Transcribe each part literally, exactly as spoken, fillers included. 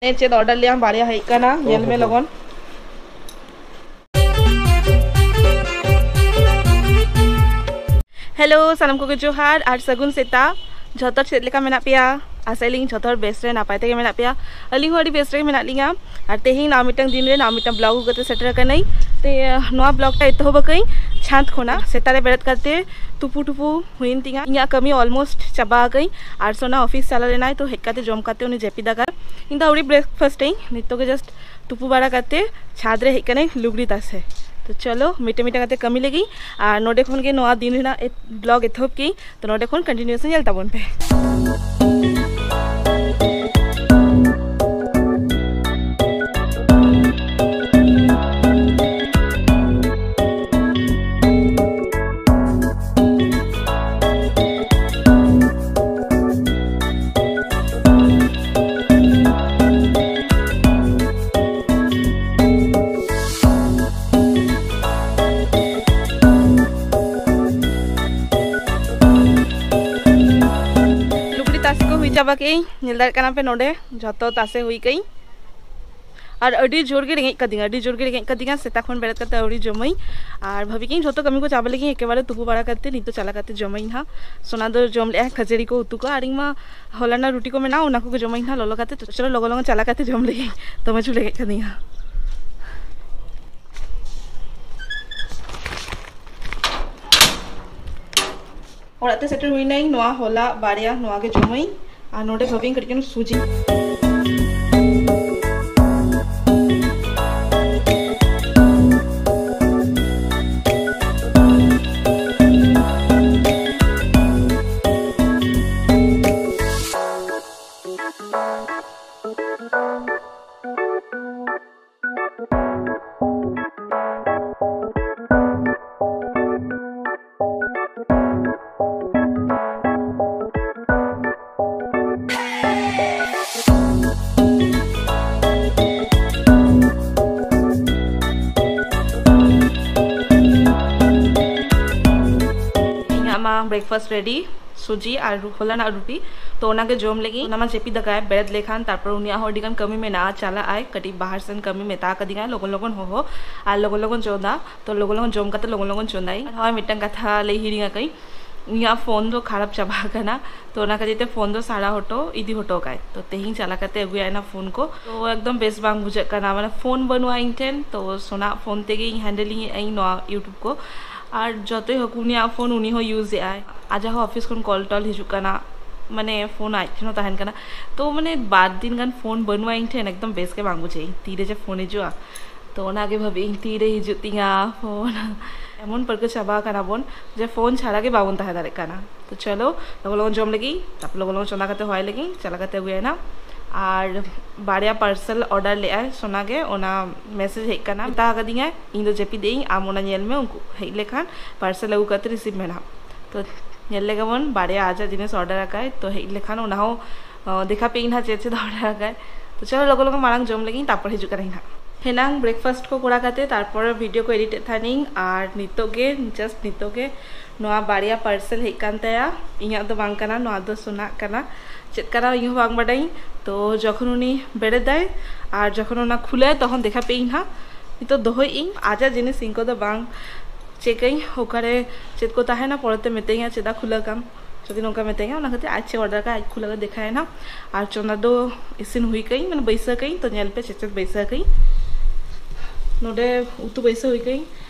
ᱪᱮᱫ ᱚᱨᱰᱟᱨ ᱞᱮᱭᱟᱢ, ᱵᱟᱨᱭᱟ ᱦᱮᱡ ᱟᱠᱟᱱᱟ, ᱧᱮᱞ ᱢᱮ ᱞᱚᱜᱚᱱ᱾ ᱦᱮᱞᱳ, ᱥᱟᱱᱟᱢ ᱠᱚᱜᱮ ᱡᱚᱦᱟᱨ ᱟᱨ ᱥᱟᱹᱜᱩᱱ ᱥᱮᱛᱟᱜ᱾ ᱡᱷᱚᱛᱚ ᱦᱚᱲ ᱪᱮᱫ ᱞᱮᱠᱟ ᱢᱮᱱᱟᱜ ᱯᱮᱭᱟ? ᱟᱥᱟᱭᱟᱞᱤᱧ ᱡᱷᱚᱛᱚ ᱦᱚᱲ ᱵᱮᱥ ᱨᱮ ᱱᱟᱯᱟᱭ ᱛᱮᱜᱮ ᱢᱮᱱᱟᱜ ᱯᱮᱭᱟ᱾ ᱟᱹᱞᱤᱧ ᱦᱚᱸ ᱟᱹᱰᱤ ᱵᱮᱥ ᱨᱮᱜᱮ ᱢᱮᱱᱟᱜ ᱞᱤᱧᱟ᱾ ᱟᱨ ᱛᱮᱦᱮᱧ ᱱᱟᱣᱟ ᱢᱤᱫᱴᱟᱝ ᱫᱤᱱ ᱨᱮ ᱱᱟᱣᱟ ᱢᱤᱫᱴᱟᱝ ᱵᱞᱚᱜ ᱟᱹᱜᱩ ᱠᱟᱛᱮ ᱥᱮᱴᱮᱨ ᱟᱠᱟᱱᱟᱹᱧ᱾ ᱛᱮ, ᱱᱚᱣᱟ ᱵᱞᱚᱜ ᱴᱟ ᱮᱛᱚᱦᱚᱵ ᱟᱠᱟᱹᱧ ᱪᱷᱟᱸᱫᱽ ᱠᱷᱚᱱᱟᱜ᱾ ᱥᱮᱛᱟᱜ ᱨᱮ ᱵᱮᱨᱮᱫ ᱠᱟᱛᱮ ᱛᱩᱯᱩ ᱴᱩᱯᱩ ᱦᱩᱭᱮᱱ ᱛᱤᱧᱟ᱾ ᱤᱧᱟᱹᱜ ᱠᱟᱹᱢᱤ ᱚᱞᱢᱳᱥᱴ ᱪᱟᱵᱟ ᱟᱠᱟᱹᱧ᱾ ᱟᱨ ᱥᱳᱱᱟ ᱚᱯᱷᱤᱥ ᱪᱟᱞᱟᱣ ᱞᱮᱱᱟᱭ, ᱛᱚ ᱦᱮᱡ ᱠᱟᱛᱮ ᱡᱚᱢ ᱠᱟᱛᱮ ᱩᱱᱤ ᱡᱟᱹᱯᱤᱫ ᱟᱠᱟᱫ᱾ ᱤᱧ ᱫᱚ ᱟᱹᱣᱨᱤ ᱵᱨᱮᱠᱯᱷᱟᱥᱴ ᱟᱹᱧ, ᱱᱤᱛᱚᱜ ᱜᱮ ᱡᱟᱥᱴ ᱛᱩᱯᱩ ᱵᱟᱲᱟ ᱠᱟᱛᱮ ᱪᱷᱟᱸᱫᱽ ᱨᱮ ᱦᱮᱡ ᱠᱟᱹᱱᱟᱹᱧ ᱞᱩᱜᱽᱲᱤ ᱛᱟᱥᱮ᱾ ᱛᱚ ᱪᱚᱞᱚ, ᱢᱤᱫᱴᱟᱝ ᱢᱤᱫᱴᱟᱝ ᱠᱟᱛᱮ ᱠᱟᱹᱢᱤ ᱞᱮᱜᱤᱧ᱾ ᱟᱨ ᱱᱚᱰᱮ ᱠᱷᱚᱱ ᱜᱮ ᱱᱚᱣᱟ ᱫᱤᱱ ᱨᱮᱱᱟᱜ ᱵᱞᱚᱜ ᱮᱛᱚᱦᱚᱵ ᱠᱮᱜ᱾ ᱛᱚ ᱱᱚᱰᱮ ᱠᱷᱚᱱ ᱠᱚᱱᱴᱤᱱᱤᱭᱩᱥ ᱧᱮᱞ ᱛᱟᱵᱚᱱ ᱯᱮ᱾ ᱞᱩᱜᱽᱲᱤ ᱛᱟᱥᱮ ᱠᱚ ᱦᱩᱭ ᱪᱟᱵᱟ ᱠᱮᱜ ᱟᱹᱧ᱾ ᱧᱮᱞ ᱫᱟᱲᱮᱭᱟᱜ ᱠᱟᱱᱟ ᱯᱮ, ᱱᱚᱰᱮ ᱡᱷᱚᱛᱚ ᱛᱟᱥᱮ ᱦᱩᱭ ᱠᱟᱜ ᱟᱹᱧ᱾ ᱟᱨ ᱟᱹᱰᱤ ᱡᱳᱨ ᱜᱮ ᱨᱮᱸᱜᱮᱡ ᱠᱟᱫᱤᱧᱟ, ᱟᱹᱰᱤ ᱡᱳᱨ ᱜᱮ ᱨᱮᱸᱜᱮᱡ ᱠᱟᱫᱤᱧᱟ᱾ ᱥᱮᱛᱟᱜ ᱠᱷᱚᱱ ᱵᱮᱨᱮᱫ ᱠᱟᱛᱮ ᱟᱹᱣᱨᱤ ᱡᱚᱢᱟᱹᱧ᱾ ᱟᱨ ᱵᱷᱟᱵᱤ ᱠᱤᱧ ᱡᱷᱚᱛᱚ ᱠᱟᱹᱢᱤ ᱠᱚ ᱪᱟᱵᱟ ᱞᱮᱜᱤᱧ, ᱮᱠᱮᱵᱟᱨᱮ ᱛᱩᱯᱩ ᱵᱟᱲᱟ ᱠᱟᱛᱮ ᱱᱤᱛᱚᱜ ᱪᱟᱞᱟᱣ ᱠᱟᱛᱮ ᱡᱚᱢᱟᱹᱧ ᱦᱟᱸᱜ᱾ ᱥᱳᱱᱟ ᱫᱚ ᱡᱚᱢ ᱞᱮᱜᱼᱟᱭ ᱠᱷᱟᱹᱡᱟᱹᱲᱤ ᱠᱚ, ᱩᱛᱩ ᱠᱚ, ᱟᱨ ᱤᱧ ᱢᱟ ᱦᱚᱞᱟᱱᱟᱜ ᱨᱩᱴᱤ ᱠᱚ ᱢᱮᱱᱟᱜᱼᱟ, ᱚᱱᱟ ᱠᱚᱜᱮ ᱡᱚᱢᱟᱹᱧ ᱦᱟᱸᱜ ᱞᱚᱞᱚ ᱠᱟᱛᱮ᱾ ᱛᱚ ᱪᱚᱞᱚ ᱞᱚᱜᱚᱱ ᱞᱚᱜᱚᱱ ᱪᱟᱞᱟᱣ ᱠᱟᱛᱮ ᱡᱚᱢ ᱞᱮᱜᱤᱧ, ᱫᱚᱢᱮ ᱡᱳᱨ ᱨᱮᱸᱜᱮᱡ ᱠᱟᱫᱤᱧᱟ᱾ ᱚᱲᱟᱜ ᱛᱮ ᱥᱮᱴᱮᱨ ᱦᱩᱭᱱᱟᱹᱧ᱾ ᱱᱚᱣᱟ ᱦᱚᱞᱟ ᱵᱟᱨᱭᱟ, ᱱᱚᱣᱟ ᱜᱮ ᱡᱚᱢᱟᱹᱧ᱾ ᱟᱨ ᱱᱚᱰᱮ ᱵᱷᱟᱵᱤᱧ ᱠᱟᱹᱴᱤᱡ ᱪᱩᱞᱩᱝ ᱥᱩᱡᱤ᱾ ᱤᱧᱟᱹᱜ ᱢᱟ Breakfast ready, ᱥᱩᱡᱤ ᱟᱨ ᱨᱩ- ᱦᱚᱞᱟᱱᱟᱜ ᱨᱩᱴᱤ᱾ ᱛᱚ ᱚᱱᱟᱜᱮ ᱡᱚᱢ ᱞᱟᱹᱜᱤᱫ᱾ ᱚᱱᱟ ᱢᱟ ᱡᱟᱹᱯᱤᱫ ᱟᱠᱟᱫᱟᱭ, ᱵᱮᱨᱮᱫ ᱞᱮᱠᱷᱟᱱ ᱛᱟᱨᱯᱚᱨ ᱩᱱᱤᱭᱟᱜ ᱦᱚᱸ ᱟᱹᱰᱤ ᱜᱟᱱ ᱠᱟᱹᱢᱤ ᱢᱮᱱᱟᱜᱼᱟ, ᱪᱟᱞᱟᱜ ᱟᱭ ᱠᱟᱹᱴᱤᱡ ᱵᱟᱦᱟᱨ ᱥᱮᱱ ᱠᱟᱹᱢᱤ, ᱢᱮᱛᱟ ᱟᱠᱟᱫᱤᱧᱟᱭ ᱞᱚᱜᱚᱱ ᱞᱚᱜᱚᱱ ᱦᱚᱦᱚ ᱟᱨ ᱞᱚᱜᱚᱱ ᱞᱚᱜᱚᱱ ᱪᱚᱸᱫᱟ᱾ ᱛᱚ ᱞᱚᱜᱚᱱ ᱞᱚᱜᱚᱱ ᱡᱚᱢ ᱠᱟᱛᱮ ᱞᱚᱜᱚᱱ ᱞᱚᱜᱚᱱ ᱪᱚᱸᱫᱟᱭ᱾ ᱟᱨ ᱦᱳᱭ, ᱢᱤᱫᱴᱟᱝ ᱠᱟᱛᱷᱟ ᱞᱟᱹᱭ ᱦᱤᱲᱤᱧ ᱟᱠᱟᱫᱟᱹᱧ, ᱤᱧᱟᱹᱜ ᱯᱷᱳᱱ ᱫᱚ ᱠᱷᱟᱨᱟᱯ ᱪᱟᱵᱟ ᱟᱠᱟᱱᱟ᱾ ᱛᱚ ᱚᱱᱟ ᱠᱷᱟᱹᱛᱤᱨ ᱛᱮ ᱯᱷᱳᱱ ᱫᱚ ᱥᱟᱨᱟ ᱦᱚᱴᱚ ᱤᱫᱤ ᱦᱚᱴᱚ ᱠᱟᱭ᱾ ᱛᱚ ᱛᱮᱦᱮᱧ ᱪᱟᱞᱟᱣ ᱠᱟᱛᱮ ᱟᱹᱜᱩᱭᱟ ᱚᱱᱟ ᱯᱷᱳᱱ ᱠᱚ᱾ ᱛᱚ ᱮᱠᱫᱚᱢ ᱵᱮᱥ ᱵᱟᱝ ᱵᱩᱡᱷᱟᱹᱜ ᱠᱟᱱᱟ, ᱢᱟᱱᱮ ᱯᱷᱳᱱ ᱵᱟᱹᱱᱩᱜᱼᱟ ᱤᱧ ᱴᱷᱮᱱ᱾ ᱛᱚ ᱥᱳᱱᱟ ᱯᱷᱳᱱ ᱛᱮᱜᱮ ᱤᱧ ᱦᱮᱱᱰᱮᱞᱤᱝ ᱮᱫ ᱟᱹᱧ ᱱᱚᱣᱟ YouTube ᱠᱚ᱾ ᱟᱨ ᱡᱚᱛᱚᱭ ᱦᱚᱠ ᱩᱱᱤᱭᱟᱜ ᱯᱷᱳᱱ ᱩᱱᱤ ᱦᱚᱸ ᱤᱭᱩᱡᱽ ᱮᱫ ᱟᱭ, ᱟᱡᱟᱜ ᱦᱚᱸ ᱚᱯᱷᱤᱥ ᱠᱷᱚᱱ ᱠᱚᱞ ᱴᱚᱞ ᱦᱤᱡᱩᱜ ᱠᱟᱱᱟ, ᱢᱟᱱᱮ ᱯᱷᱳᱱ ᱟᱡ ᱴᱷᱮᱱ ᱦᱚᱸ ᱛᱟᱦᱮᱱ ᱠᱟᱱᱟ᱾ ᱛᱚ ᱢᱟᱱᱮ ᱵᱟᱨ ᱫᱤᱱ ᱜᱟᱱ ᱯᱷᱳᱱ ᱵᱟᱹᱱᱩᱜᱼᱟ ᱤᱧ ᱴᱷᱮᱱ, ᱮᱠᱫᱚᱢ ᱵᱮᱥ ᱜᱮ ᱵᱟᱝ ᱵᱩᱡᱷᱟᱹᱜᱼᱟ ᱛᱤᱨᱮ ᱡᱮ ᱯᱷᱳᱱ ᱦᱤᱡᱩᱜᱼᱟ᱾ ᱛᱚ ᱚᱱᱟᱜᱮ ᱵᱷᱟᱹᱵᱤ ᱤᱧ ᱛᱤᱨᱮ ᱦᱤᱡᱩᱜ ᱛᱤᱧᱟ ᱯᱷᱳᱱ᱾ ᱮᱢᱚᱱ ᱯᱟᱹᱨᱠᱟᱹ ᱪᱟᱵᱟ ᱟᱠᱟᱱᱟ ᱵᱚᱱ ᱡᱮ ᱯᱷᱳᱱ ᱪᱷᱟᱲᱟ ᱜᱮ ᱵᱟᱵᱚᱱ ᱛᱟᱦᱮᱸ ᱫᱟᱲᱮᱭᱟᱜ ᱠᱟᱱᱟ᱾ ᱛᱚ ᱪᱚᱞᱚ ᱞᱚᱜᱚᱱ ᱞᱚᱜᱚᱱ ᱡᱚᱢ ᱞᱟᱹᱜᱤᱫ, ᱛᱟᱨᱯᱚᱨ ᱞᱚᱜᱚᱱ ᱞᱚᱜᱚᱱ ᱪᱚᱸᱫᱟ ᱠᱟᱛᱮ ᱦᱚᱦᱚᱭ ᱞᱟᱹᱜᱤᱫ, ᱪᱟᱞᱟᱣ ᱠᱟᱛᱮ ᱟᱹᱜᱩᱭᱟ ᱱᱟ᱾ ᱟᱨ ᱵᱟᱨᱭᱟ ᱯᱟᱨᱥᱮᱞ ᱚᱰᱟᱨ ᱞᱮᱫᱟᱭ ᱥᱳᱱᱟ ᱜᱮ, ᱚᱱᱟ ᱢᱮᱥᱮᱡᱽ ᱦᱮᱡ ᱟᱠᱟᱱᱟ, ᱢᱮᱛᱟ ᱟᱠᱟᱫᱤᱧᱟᱭ ᱤᱧ ᱫᱚ ᱡᱟᱹᱯᱤᱫ ᱮᱫ ᱟᱹᱧ, ᱟᱢ ᱚᱱᱟ ᱧᱮᱞ ᱢᱮ, ᱩᱱᱠᱩ ᱦᱮᱡ ᱞᱮᱠᱷᱟᱱ ᱯᱟᱨᱥᱮᱞ ᱟᱹᱜᱩ ᱠᱟᱛᱮ ᱨᱤᱥᱤᱵᱷ ᱢᱮ ᱱᱟᱦᱟᱜ᱾ ᱛᱚ ᱧᱮᱞ ᱞᱮᱜᱮ ᱵᱚᱱ ᱵᱟᱨᱭᱟ ᱟᱡᱟᱜ ᱡᱤᱱᱤᱥ ᱚᱰᱟᱨ ᱟᱠᱟᱫᱟᱭ, ᱛᱚ ᱦᱮᱡ ᱞᱮᱠᱷᱟᱱ ᱚᱱᱟ ᱦᱚᱸ ᱟᱸ, ᱫᱮᱠᱷᱟ ᱯᱮ ᱤᱧ ᱦᱟᱸᱜ ᱪᱮᱫ ᱪᱮᱫ ᱚᱰᱟᱨ ᱟᱠᱟᱫ᱾ ᱛᱚ ᱪᱚᱞᱚ ᱞᱚᱜᱚᱱ ᱞᱚᱜᱚᱱ ᱢᱟᱲᱟᱝ ᱡᱚᱢ ᱞᱟᱹᱜᱤᱫ, ᱛᱟᱨᱯᱚᱨ ᱦᱤᱡᱩᱜ ᱠᱟᱱᱟᱧ ᱦᱟᱸᱜ᱾ ᱦᱮᱱᱟᱝ ᱵᱨᱮᱠᱯᱷᱟᱥᱴ ᱠᱚ ᱠᱚᱨᱟᱣ ᱠᱟᱛᱮ ᱛᱟᱨᱯᱚᱨ ᱵᱷᱤᱰᱤᱭᱳ ᱠᱚ ᱮᱰᱤᱴ ᱮᱫ ᱛᱟᱦᱮᱱᱤᱧ, ᱟᱨ ᱱᱤᱛᱚᱜ ᱜᱮ, ᱡᱟᱥᱴ ᱱᱤᱛᱚᱜ ᱜᱮ ᱱᱚᱣᱟ ᱵᱟᱨᱭᱟ ᱯᱟᱨᱥᱮᱞ ᱦᱮᱡ ᱠᱟᱱ ᱛᱟᱭᱟ᱾ ᱤᱧᱟᱹᱜ ᱫᱚ ᱵᱟᱝ ᱠᱟᱱᱟ, ᱱᱚᱣᱟ ᱫᱚ ᱥᱳᱱᱟᱜ ᱠᱟᱱᱟ᱾ ᱪᱮᱫ ᱠᱟᱱᱟ ᱤᱧ ᱦᱚᱸ ᱵᱟᱝ ᱵᱟᱰᱟᱭᱤᱧ᱾ ᱛᱚ ᱡᱚᱠᱷᱚᱱ ᱩᱱᱤ ᱵᱮᱨᱮᱫᱟᱭ ᱟᱨ ᱡᱚᱠᱷᱚᱱ ᱚᱱᱟ ᱠᱷᱩᱞᱟᱹᱭ, ᱛᱚᱠᱷᱚᱱ ᱫᱮᱠᱷᱟ ᱯᱮ ᱤᱧ ᱦᱟᱸᱜ᱾ ᱱᱤᱛᱚᱜ ᱫᱚᱦᱚᱭᱮᱫ ᱟᱹᱧ, ᱟᱡᱟᱜ ᱡᱤᱱᱤᱥ ᱤᱧ ᱠᱚᱫᱚ ᱵᱟᱝ ᱪᱮᱠᱟᱹᱧ, ᱚᱠᱟᱨᱮ ᱪᱮᱫ ᱠᱚ ᱛᱟᱦᱮᱱᱟ, ᱯᱚᱨᱮᱛᱮ ᱢᱤᱛᱟᱹᱧᱟ ᱪᱮᱫᱟᱜ ᱠᱷᱩᱞᱟᱹᱣ ᱠᱟᱢ, ᱡᱩᱫᱤ ᱱᱚᱝᱠᱟ ᱢᱤᱛᱟᱹᱧᱟ᱾ ᱚᱱᱟ ᱠᱷᱟᱹᱛᱤᱨ ᱟᱡ ᱪᱮᱫ ᱚᱰᱟᱨ ᱠᱟᱜ, ᱟᱡ ᱠᱷᱩᱞᱟᱹᱣ ᱠᱟᱛᱮ ᱫᱮᱠᱷᱟᱭᱟᱭ ᱱᱟᱦᱟᱜ᱾ ᱟᱨ ᱪᱚᱸᱫᱟ ᱫᱚ ᱤᱥᱤᱱ ᱦᱩᱭ ᱠᱟᱹᱧ, ᱢᱟᱱᱮ ᱵᱟᱹᱭᱥᱟᱹᱣ ᱠᱟᱹᱧ, ᱛᱚ ᱧᱮᱞ ᱯᱮ ᱪᱮᱫ ᱪᱮᱫ ᱵᱟᱹᱭᱥᱟᱹᱣ ᱠᱟᱹᱧ᱾ ᱱᱚᱰᱮ ᱩᱛᱩ ᱵᱟᱹᱭᱥᱟᱹᱣ ᱦᱩᱭ ᱠᱟᱹᱧ,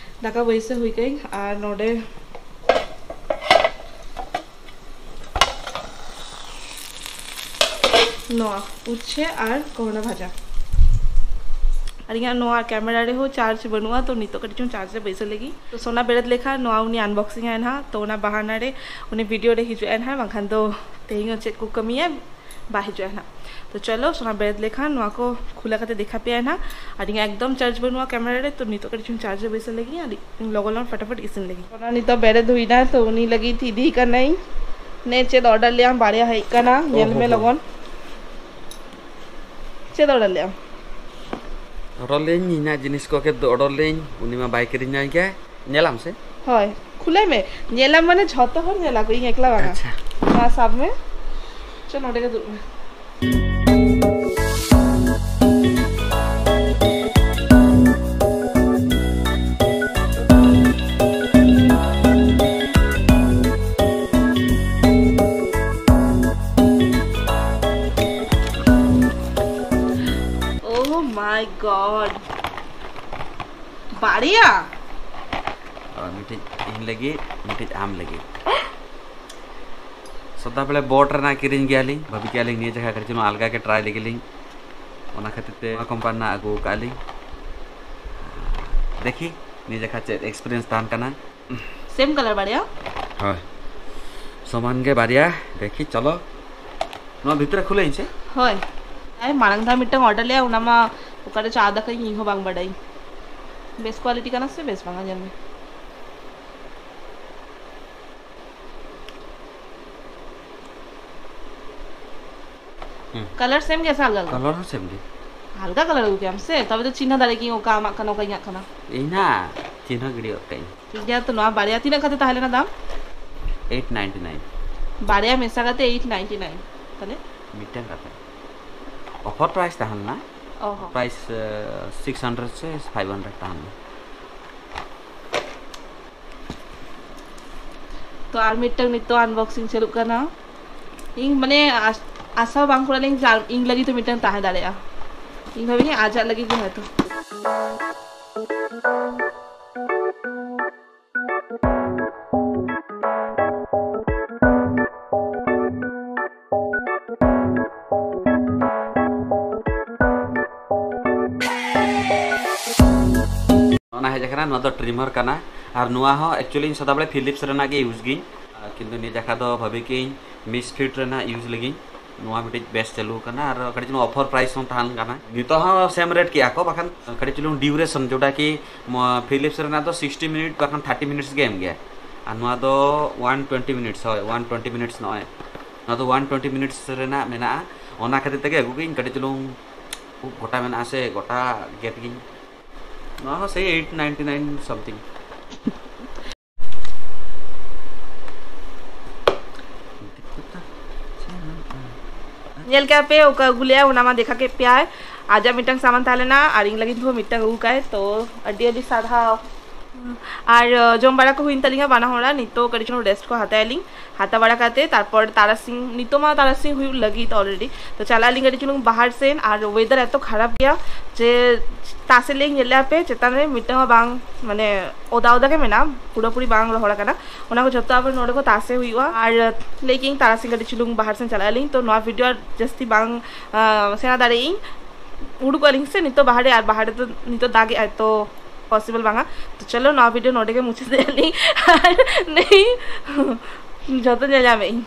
ᱫᱟᱠᱟ ᱵᱟᱹᱭᱥᱟᱹᱣ ᱦᱩᱭ ᱠᱟᱹᱧ, ᱟᱨ ᱱᱚᱰᱮ ᱱᱚᱣᱟ ᱩᱪᱷᱮ ᱟᱨ ᱠᱚᱦᱚᱸᱰᱟ ᱵᱷᱟᱡᱟ᱾ ᱟᱨ ᱤᱧᱟᱹᱜ ᱱᱚᱣᱟ ᱠᱮᱢᱮᱨᱟ ᱨᱮᱦᱚᱸ ᱪᱟᱨᱡᱽ ᱵᱟᱹᱱᱩᱜᱼᱟ, ᱛᱚ ᱱᱤᱛᱚᱜ ᱠᱟᱹᱴᱤᱡ ᱪᱩᱝ ᱪᱟᱨᱡᱽ ᱨᱮ ᱵᱟᱹᱭᱥᱟᱹᱣ ᱞᱟᱹᱜᱤᱫ᱾ ᱛᱚ ᱥᱳᱱᱟ ᱵᱮᱨᱮᱫ ᱞᱮᱠᱷᱟᱱ ᱱᱚᱣᱟ ᱩᱱᱤ ᱟᱱᱵᱚᱠᱥᱤᱝ ᱟᱭ ᱱᱟᱦᱟᱜ, ᱛᱚ ᱚᱱᱟ ᱵᱟᱦᱟᱱᱟ ᱨᱮ ᱩᱱᱤ ᱵᱷᱤᱰᱤᱭᱳ ᱨᱮ ᱦᱤᱡᱩᱜ ᱟᱭ ᱱᱟᱦᱟᱜ, ᱵᱟᱝᱠᱷᱟᱱ ᱫᱚ ᱛᱮᱦᱮᱧ ᱦᱚᱸ ᱪᱮᱫ ᱠᱚ ᱠᱟᱹᱢᱤᱭᱟ ᱵᱟᱭ ᱦᱤᱡᱩᱜᱼᱟ ᱱᱟᱦᱟᱜ᱾ ᱛᱚ ᱪᱚᱞᱚ ᱥᱳᱱᱟ ᱵᱮᱨᱮᱫ ᱞᱮᱠᱷᱟᱱ ᱱᱚᱣᱟ ᱠᱚ ᱠᱷᱩᱞᱟᱹ ᱠᱟᱛᱮ ᱫᱮᱠᱷᱟ ᱯᱮᱭᱟ ᱱᱟᱦᱟᱜ᱾ ᱟᱨ ᱤᱧᱟᱹᱜ ᱮᱠᱫᱚᱢ ᱪᱟᱨᱡᱽ ᱵᱟᱹᱱᱩᱜᱼᱟ ᱠᱮᱢᱮᱨᱟ ᱨᱮ, ᱛᱚ ᱱᱤᱛᱚᱜ ᱠᱟᱹᱴᱤᱡ ᱪᱩᱝ ᱪᱟᱨᱡᱽ ᱨᱮ ᱵᱟᱹᱭᱥᱟᱹᱣ ᱞᱟᱹᱜᱤᱫ ᱟᱹᱰᱤ ᱞᱚᱜᱚᱱ ᱞᱚᱜᱚᱱ ᱯᱷᱟᱴᱟᱯᱷᱟᱴ ᱤᱥᱤᱱ ᱞᱟᱹᱜᱤᱫ᱾ ᱚᱱᱟ ᱱᱤᱛᱚᱜ ᱵᱮᱨᱮᱫ ᱦᱩᱭᱱᱟ, ᱛᱚ ᱩᱱᱤ ᱞᱟᱹᱜᱤᱫ ᱤᱫᱤ ᱠᱟᱱᱟᱧ᱾ ᱱᱮ ᱪᱮᱫ ᱚᱰᱟᱨ ᱞᱮᱭᱟᱢ, ᱵᱟᱨᱭᱟ ᱦᱮᱡ ᱠᱟᱱᱟ, ᱧᱮᱞ ᱚ ᱢᱮ ᱦᱚ ᱦᱚ᱾ ᱞᱚᱜᱚᱱ᱾ ᱪᱮᱫ ᱚᱰᱟᱨ ᱞᱮᱭᱟᱢ? ᱚᱰᱟᱨ ᱞᱮᱭᱟᱹᱧ ᱤᱧᱟᱹᱜ ᱡᱤᱱᱤᱥ ᱠᱚ ᱠᱮᱫ ᱫᱚ ᱚᱰᱟᱨ ᱞᱮᱭᱟᱹᱧ, ᱩᱱᱤ ᱢᱟ ᱵᱟᱭ ᱠᱤᱨᱤᱧ ᱧᱟᱢ ᱜᱮᱭᱟ᱾ ᱧᱮᱞᱟᱢ ᱥᱮ? ᱦᱳᱭ, ᱠᱷᱩᱞᱟᱹᱭ ᱢᱮ᱾ ᱧᱮᱞᱟᱢ ᱢᱟᱱᱮ ᱡᱷᱚᱛᱚ ᱦᱚᱲ ᱧᱮᱞᱟ ᱠᱚ, ᱤᱧ ᱮᱠᱞᱟ ᱵᱟᱝᱟ᱾ ᱟᱪᱪᱷᱟ᱾ ᱢᱟ ᱥᱟᱵ ᱢᱮ᱾ ᱪᱚ, ᱱᱚᱰᱮ ᱜᱮ ᱫᱩᱲᱩᱵ ᱢᱮ᱾ Oh my God. ᱵᱟᱨᱭᱟ? ᱟᱨ ᱢᱤᱫᱴᱤᱡ ᱤᱧ ᱞᱟᱹᱜᱤᱫ, ᱢᱤᱫᱴᱤᱡ ᱟᱢ ᱞᱟᱹᱜᱤᱫ᱾ ᱥᱚᱫᱟ ᱵᱮᱲᱮ ᱵᱚᱴ ᱨᱮᱱᱟᱜ ᱠᱤᱨᱤᱧ ᱜᱮᱭᱟᱞᱤᱧ, ᱵᱷᱟᱵᱤ ᱠᱮᱭᱟᱞᱤᱧ ᱱᱤᱭᱟᱹ ᱡᱟᱭᱜᱟ ᱠᱟᱹᱴᱤᱡ ᱪᱩᱞᱩᱝ ᱟᱞᱜᱟ ᱜᱮ ᱴᱨᱟᱭ ᱞᱮᱜᱮ ᱞᱤᱧ, ᱚᱱᱟ ᱠᱷᱟᱹᱛᱤᱨ ᱛᱮ ᱱᱚᱣᱟ ᱠᱳᱢᱯᱟᱱᱤ ᱨᱮᱱᱟᱜ ᱟᱹᱜᱩ ᱟᱠᱟᱫ ᱞᱤᱧ᱾ ᱫᱮᱠᱷᱤ ᱱᱤᱭᱟᱹ ᱡᱟᱭᱜᱟ ᱪᱮᱫ ᱮᱠᱥᱯᱤᱨᱤᱭᱮᱱᱥ ᱛᱟᱦᱮᱱ ᱠᱟᱱᱟ᱾ ᱥᱮᱢ ᱠᱟᱞᱟᱨ ᱵᱟᱨᱭᱟ? ᱦᱳᱭ, ᱥᱚᱢᱟᱱ ᱜᱮ ᱵᱟᱨᱭᱟ᱾ ᱫᱮᱠᱷᱤ, ᱪᱚᱞᱚ᱾ ᱱᱚᱣᱟ ᱵᱷᱤᱛᱨᱤ ᱨᱮ ᱠᱷᱩᱞᱟᱹᱭᱤᱧ ᱥᱮ? ᱦᱳᱭ᱾ ᱟᱭ ᱢᱟᱲᱟᱝ ᱫᱷᱟᱣ ᱢᱤᱫᱴᱟᱝ ᱚᱨᱰᱟᱨ ᱞᱮᱜᱼᱟ, ᱚᱱᱟ ᱢᱟ ᱚᱠᱟᱨᱮ ᱪᱟ ᱫᱟᱠᱟᱧ ᱤᱧ ᱦᱚᱸ ᱵᱟᱝ ᱵᱟᱰᱟᱭᱤᱧ᱾ ᱵᱮᱥ ᱠᱳᱣᱟᱞᱤᱴᱤ ᱠᱟᱱᱟ ᱥᱮ ᱵᱮᱥ ᱵᱟᱝᱟ, ᱧᱮᱞ ᱢᱮ᱾ ᱦᱩᱸ᱾ ᱠᱟᱞᱟᱨ ᱥᱮᱢ ᱜᱮᱭᱟ ᱥᱮ ᱟᱞᱜᱟ ᱟᱞᱜᱟ? ᱠᱟᱞᱟᱨ ᱦᱚᱸ ᱥᱮᱢ ᱜᱮ᱾ ᱟᱞᱜᱟ ᱠᱟᱞᱟᱨ ᱟᱹᱜᱩ ᱠᱮᱜᱼᱟᱢ ᱥᱮ? ᱛᱚᱵᱮ ᱫᱚ ᱪᱤᱱᱦᱟᱹ ᱫᱟᱲᱮ ᱠᱤᱧ ᱚᱠᱟ ᱟᱢᱟᱜ ᱠᱟᱱᱟ, ᱚᱠᱟ ᱤᱧᱟᱹᱜ ᱠᱟᱱᱟ᱾ ᱤᱧ ᱦᱟᱸᱜ ᱪᱤᱱᱦᱟᱹ ᱜᱤᱰᱤ ᱜᱚᱫ ᱠᱟᱜ ᱤᱧ᱾ ᱴᱷᱤᱠ ᱜᱮᱭᱟ, ᱛᱚ ᱱᱚᱣᱟ ᱵᱟᱨᱭᱟ ᱛᱤᱱᱟᱹᱜ ᱠᱟᱛᱮ ᱛᱟᱦᱮᱸ ᱞᱮᱱᱟ ᱫᱟᱢ? Eight ninety nine᱾ ᱵᱟᱨᱭᱟ ᱢᱮᱥᱟ ᱠᱟᱛᱮ eight ninety nine᱾ ᱛᱟᱦᱞᱮ? ᱢᱤᱫᱴᱟᱝ ᱠᱟᱛᱮ᱾ ᱚᱯᱷᱟᱨ ᱯᱨᱟᱭᱤᱥ ᱛᱟᱦᱮᱸ ᱞᱮᱱᱟ᱾ ᱚ ᱦᱚᱸ᱾ ᱯᱨᱟᱭᱤᱥ, ᱮ, six hundred ᱥᱮ five hundred ᱛᱟᱦᱮᱸ ᱞᱮᱱᱟ᱾ ᱛᱚ ᱟᱨ ᱢᱤᱫᱴᱟᱝ ᱱᱤᱛᱚᱜ unboxing ᱪᱟᱹᱞᱩᱜ ᱠᱟᱱᱟ᱾ ᱤᱧ ᱢᱟᱱᱮ ᱟᱥ-, ᱟᱥᱟ ᱵᱟᱝ ᱠᱚᱨᱟᱣ ᱞᱤᱧ ᱡᱮ ᱟᱨ ᱤᱧ ᱞᱟᱹᱜᱤᱫ ᱫᱚ ᱢᱤᱫᱴᱟᱝ ᱛᱟᱦᱮᱸ ᱫᱟᱲᱮᱭᱟᱜᱼᱟ᱾ ᱤᱧ ᱵᱷᱟᱵᱤᱧ ᱟᱡᱟᱜ ᱞᱟᱹᱜᱤᱫ ᱜᱮ ᱦᱚᱭᱛᱚ᱾ ᱚᱱᱟ ᱦᱮᱡ ᱟᱠᱟᱱᱟ, ᱱᱚᱣᱟ ᱫᱚ ᱴᱨᱤᱢᱟᱨ ᱠᱟᱱᱟ᱾ ᱟᱨ ᱱᱚᱣᱟ ᱦᱚᱸ actually ᱤᱧ ᱥᱟᱫᱟ ᱵᱮᱲᱟ ᱯᱷᱤᱞᱤᱯᱥ ᱨᱮᱱᱟᱜ ᱜᱮ ᱤᱭᱩᱡᱽ ᱜᱤᱧ, ᱟᱨ ᱠᱤᱱᱛᱩ ᱱᱤᱭᱟᱹ ᱡᱟᱠᱷᱟ ᱫᱚ ᱵᱷᱟᱵᱤ ᱠᱤᱧ ᱢᱤᱥᱯᱷᱤᱴ ᱨᱮᱱᱟᱜ ᱤᱭᱩᱡᱽ ᱞᱟᱹᱜᱤᱫ᱾ ᱱᱚᱣᱟ ᱢᱤᱫᱴᱤᱡ ᱵᱮᱥ ᱪᱟᱹᱞᱩ ᱟᱠᱟᱱᱟ ᱟᱨ ᱠᱟᱹᱴᱤᱡ ᱪᱩᱞᱩᱝ ᱚᱯᱷᱟᱨ ᱯᱨᱟᱭᱤᱥ ᱦᱚᱸ ᱛᱟᱦᱮᱱ ᱠᱟᱱᱟ᱾ ᱱᱤᱛᱚᱜ ᱦᱚᱸ ᱥᱮᱢ ᱨᱮᱴ ᱠᱮᱜᱼᱟ ᱠᱚ, ᱵᱟᱠᱷᱟᱱ ᱠᱟᱹᱴᱤᱡ ᱪᱩᱞᱩᱝ ᱰᱤᱭᱩᱨᱮᱥᱚᱱ, ᱡᱮᱴᱟ ᱠᱤ ᱢᱚ-, ᱯᱷᱤᱞᱤᱯᱥ ᱨᱮᱱᱟᱜ ᱫᱚ sixty minute ᱵᱟᱠᱷᱟᱱ thirty minutes ᱜᱮ ᱮᱢ ᱜᱮᱭᱟ, ᱟᱨ ᱱᱚᱣᱟ ᱫᱚ one twenty minutes, ᱦᱳᱭ, one twenty minutes ᱱᱚᱜᱼᱚᱭ᱾ ᱱᱚᱣᱟ ᱫᱚ one twenty minutes ᱨᱮᱱᱟᱜ ᱢᱮᱱᱟᱜᱼᱟ, ᱚᱱᱟ ᱠᱷᱟᱹᱛᱤᱨ ᱛᱮᱜᱮ ᱟᱹᱜᱩ ᱠᱮᱫᱟᱹᱧ᱾ ᱠᱟᱹᱴᱤᱡ ᱪᱩᱞᱩᱝ ᱩᱵ ᱜᱚᱴᱟ ᱢᱮᱱᱟᱜᱼᱟ ᱥᱮ, ᱜᱚᱴᱟ ᱜᱮᱫ ᱜᱤᱧ᱾ ᱱᱚᱣᱟ ᱦᱚᱸ ᱥᱮᱭ eight ninety nine something᱾ ᱧᱮᱞ ᱠᱮᱫᱟ ᱯᱮ, ᱚᱠᱟ ᱟᱹᱜᱩ ᱞᱮᱜᱼᱟᱭ, ᱚᱱᱟ ᱢᱟ ᱫᱮᱠᱷᱟ ᱠᱮᱫ ᱯᱮᱭᱟᱭ᱾ ᱟᱡᱟᱜ ᱢᱤᱫᱴᱟᱝ ᱥᱟᱢᱟᱱ ᱛᱟᱦᱮᱸ ᱞᱮᱱᱟ ᱟᱨ ᱤᱧ ᱞᱟᱹᱜᱤᱫ ᱦᱚᱸ ᱢᱤᱫᱴᱟᱝ ᱟᱹᱜᱩ ᱠᱟᱭ, ᱛᱚ ᱟᱹᱰᱤ ᱟᱹᱰᱤ ᱥᱟᱨᱦᱟᱣ᱾ ᱟᱨ ᱡᱚᱢ ᱵᱟᱲᱟ ᱠᱚ ᱦᱩᱭᱮᱱ ᱛᱟᱹᱞᱤᱧᱟ ᱵᱟᱱᱟ ᱦᱚᱲᱟᱜ᱾ ᱱᱤᱛᱚᱜ ᱠᱟᱹᱴᱤᱡ ᱪᱩᱞᱩᱝ ᱨᱮᱥᱴ ᱠᱚ ᱦᱟᱛᱟᱣ ᱟᱹᱞᱤᱧ᱾ ᱦᱟᱛᱟᱣ ᱵᱟᱲᱟ ᱠᱟᱛᱮ ᱛᱟᱨᱯᱚᱨ ᱛᱟᱨᱟᱥᱤᱧ, ᱱᱤᱛᱚᱜ ᱢᱟ ᱛᱟᱨᱟᱥᱤᱧ ᱦᱩᱭᱩᱜ ᱞᱟᱹᱜᱤᱫ ᱚᱞᱨᱮᱰᱤ, ᱛᱚ ᱪᱟᱞᱟᱜ ᱟᱹᱞᱤᱧ ᱠᱟᱹᱴᱤᱡ ᱪᱩᱞᱩᱝ ᱵᱟᱦᱟᱨ ᱥᱮᱱ᱾ ᱟᱨ ᱳᱭᱮᱫᱟᱨ ᱮᱛᱚ ᱠᱷᱟᱨᱟᱯ ᱜᱮᱭᱟ ᱡᱮ ᱛᱟᱥᱮ ᱞᱤᱧ ᱧᱮᱞ ᱞᱮᱫᱼᱟ ᱯᱮ ᱪᱮᱛᱟᱱ ᱨᱮ ᱢᱤᱫᱴᱟᱝ ᱦᱚᱸ ᱵᱟᱝ, ᱢᱟᱱᱮ ᱚᱫᱟ ᱚᱫᱟ ᱜᱮ ᱢᱮᱱᱟᱜᱼᱟ, ᱯᱩᱨᱟᱹᱯᱩᱨᱤ ᱵᱟᱝ ᱨᱚᱦᱚᱲ ᱟᱠᱟᱱᱟ᱾ ᱚᱱᱟ ᱠᱚ ᱡᱷᱚᱛᱚ ᱟᱵᱟᱨ ᱱᱚᱰᱮ ᱠᱚ ᱛᱟᱥᱮ ᱦᱩᱭᱩᱜᱼᱟ᱾ ᱟᱨ ᱞᱟᱹᱭ ᱠᱮᱫᱟᱹᱧ ᱛᱟᱨᱟᱥᱤᱧ ᱠᱟᱹᱴᱤᱡ ᱪᱩᱞᱩᱝ ᱵᱟᱦᱟᱨ ᱥᱮᱱ ᱪᱟᱞᱟᱜ ᱟᱹᱞᱤᱧ, ᱛᱚ ᱱᱚᱣᱟ ᱵᱷᱤᱰᱤᱭᱳ ᱟᱨ ᱡᱟᱹᱥᱛᱤ ᱵᱟᱝ ᱥᱮᱬᱟ ᱫᱟᱲᱮᱭᱟᱜ ᱟᱹᱧ᱾ ᱩᱰᱩᱠᱚᱜ ᱟᱹᱞᱤᱧ ᱥᱮ ᱱᱤᱛᱚᱜ ᱵᱟᱦᱟᱨ ᱨᱮ, ᱟᱨ ᱵᱟᱦᱟᱨ ᱨᱮᱫᱚ ᱱᱤᱛᱚᱜ ᱫᱟᱜ ᱮᱜᱼᱟᱭ, ᱛᱚ ᱯᱚᱥᱤᱵᱚᱞ ᱵᱟᱝᱟ᱾ ᱛᱚ ᱪᱚᱞᱚ ᱱᱚᱣᱟ ᱵᱷᱤᱰᱤᱭᱳ ᱱᱚᱰᱮ ᱜᱮ ᱢᱩᱪᱟᱹᱫ ᱟᱹᱞᱤᱧ᱾ ᱟᱨ ᱱᱤᱭᱟᱹ ᱡᱷᱚᱛᱚ ᱧᱮᱞ ᱧᱟᱢᱮᱫ ᱟᱹᱧ᱾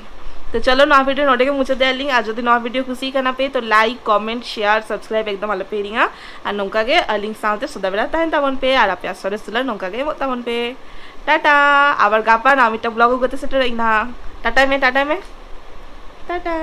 ᱛᱚ ᱪᱚᱞᱚ ᱱᱚᱣᱟ ᱵᱷᱤᱰᱤᱭᱳ ᱱᱚᱰᱮ ᱜᱮ ᱢᱩᱪᱟᱹᱫ ᱟᱹᱞᱤᱧ᱾ ᱟᱨ ᱡᱩᱫᱤ ᱱᱚᱣᱟ ᱵᱷᱤᱰᱤᱭᱳ ᱠᱩᱥᱤ ᱠᱟᱱᱟ ᱯᱮ, ᱛᱚ ᱞᱟᱭᱤᱠ, ᱠᱚᱢᱮᱱᱴ, ᱥᱮᱭᱟᱨ, ᱥᱟᱵᱥᱠᱨᱟᱭᱤᱵ ᱮᱠᱫᱚᱢ ᱟᱞᱚ ᱯᱮ ᱦᱤᱲᱤᱧᱟ᱾ ᱟᱨ ᱱᱚᱝᱠᱟ ᱜᱮ ᱟᱹᱞᱤᱧ ᱥᱟᱶᱛᱮ ᱥᱚᱫᱟ ᱵᱮᱲᱟ ᱛᱟᱦᱮᱱ ᱛᱟᱵᱚᱱ ᱯᱮ ᱟᱨ ᱟᱯᱮᱭᱟᱜ ᱥᱚᱨᱮᱥ ᱫᱩᱞᱟᱹᱲ ᱱᱚᱝᱠᱟ ᱜᱮ ᱮᱢᱚᱜ ᱛᱟᱵᱚᱱ ᱯᱮ᱾ ᱴᱟᱴᱟ᱾ ᱟᱵᱟᱨ ᱜᱟᱯᱟ ᱱᱟᱣᱟ ᱢᱤᱫᱴᱟᱝ ᱵᱞᱚᱜ ᱟᱹᱜᱩ ᱠᱟᱛᱮ ᱥᱮᱴᱮᱨᱚᱜ ᱤᱧ ᱱᱟᱦᱟᱜ᱾ ᱴᱟᱴᱟᱭ ᱢᱮ, ᱴᱟᱴᱟᱭ ᱢᱮ, ᱴᱟᱴᱟ᱾